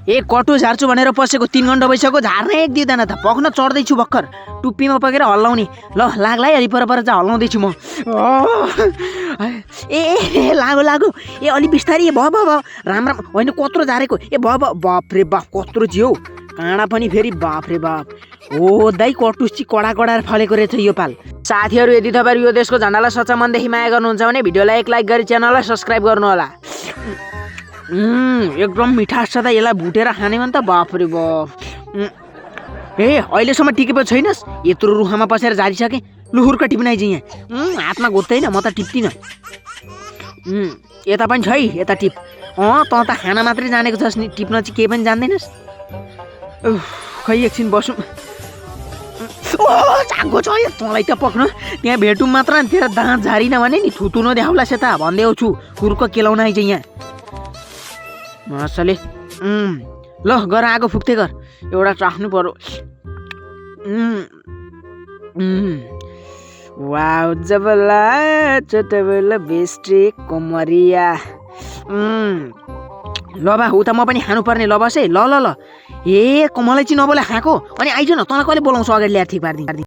ए कटु झार्छु भनेर पसेको 3 घण्टा भइसक्यो, झार्नै एक दिँदैन त। पक्न चढ्दैछु भर्खर, टुप्पीमा पकेर हल्लाउने। ल लाग्ला है, अलि पर चाहिँ हल्लाउँदैछु म। ए लागो ए अलि बिस्तारी भयो राम होइन कत्रो झारेको। ए भयो बाप रे बाप कत्रो थियो काँडा पनि फेरि, बाप रे बाप। हो दाइ कटुस चाहिँ कडा फलेको रहेछ यो पाल। साथीहरू यदि तपाईँहरू यो देशको झन्डालाई सच्चा मनदेखि माया गर्नुहुन्छ भने भिडियोलाई एक लाइक गरी च्यानललाई सब्सक्राइब गर्नु होला। एकदम मिठास छ त, यसलाई भुटेर खाने भने त बाप रे बाप। ए अहिलेसम्म टिकेको छैनस्, यत्रो रुखमा पसेर झारिसकेँ। लुहुर्क टिप्न आइज यहाँ, हातमा घोत्दैन म त टिप्दिनँ। यता पनि छ है, यता टिप। त त खाना मात्रै जानेको छस् नि, टिप्न चाहिँ केही पनि जान्दैनस्। खै एकछिन बसौँ। चागो छ तँलाई त पक्न, त्यहाँ भेटौँ मात्र तेरो दाँत झारिन भने नि थुतुनो देखाउला सेता भन्दै आउँछु। कुर्क केलाउन आइज यहाँ मसले। ल गर आगो फुक्दै गर, एउटा चाख्नु पर्यो। वाउ जबला चटबला बेस्ट्री कोमरिया। ल बा उता म पनि खानुपर्ने। ल बस है, ल ए मलाई चाहिँ नबोला खाएको अनि आइज न, तँलाई कहिले बोलाउँछु अगाडि ल्याएर ठिक पारिदिनु।